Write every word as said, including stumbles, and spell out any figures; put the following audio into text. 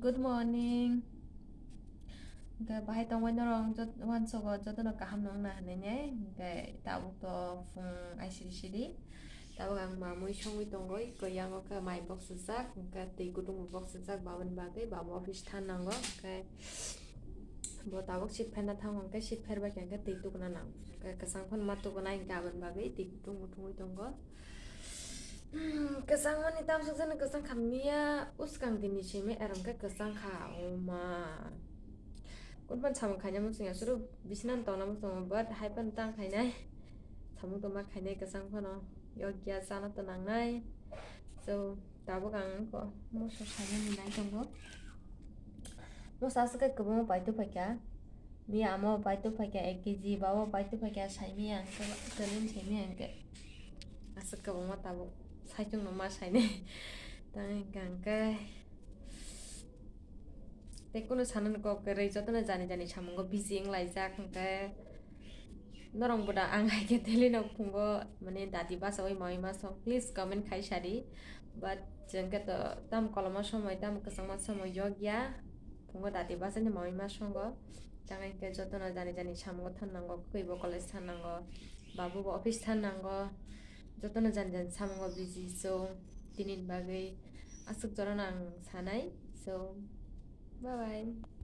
Good morning. Hwnkhe bahai tongbai norok jot-, wansogo jotono kaham nung na hinwi ne. Hwnkhe tabuk to phung aisiri siri. Tabuk ang mamui songwi tongo, iko yango khe mai boksajak, hwnkhe twi kutung bo boksajak, babani bagwi baba office than nango. Hwnkhe bo tabuk seat pherna thango, hwnkhe seat pherbai khe hwnkhe twi tukna nango. Hwnkhe kwchang phano ma tuknai, hwnkhe aboni bagwi twi kutung bo tungwi tongo. Kwchangmani tamsok jani kwchang kha miya, uskang dini simi erong khe kwchang kha, oma. Kunpan samung khaina muchung ya, suru bisina tongna muchung, but hai pan tang khainai. Samung tongma khainai kwchang phano, yokya chana to nangnai. So, tabuk ang ko moso saimani nai tongo. Moso aswk khe kwbangma paithago phaikha. Miya amo paithago phaikha ek kg, babo paithago phaikha saimaya hwnkhe, kwlwng saimaya hwnkhe. Aswk kwbangma tabuk saichung no ma sainai. Tang hwnkhe ang khe tei kunu sanani kok kwrwi, jotono jani jani samungo busy wnglaijak hwnkhe. Norok bo da ang hai khe daily no phungo, mane, dati bachaui maui ma song, please comment khai sadi. But chwng khe to tam koloma somoi, tam kwchangma somoi yokya, phungo dati bachaini maui ma songo. Tang hai khe jotono jani jani samungo than nango, kwkwi bo college than nango, babu bo office than nango, jotono jani jani samungo busy. So, tini bagwi aswk jorano ang sanai. So, bye bye.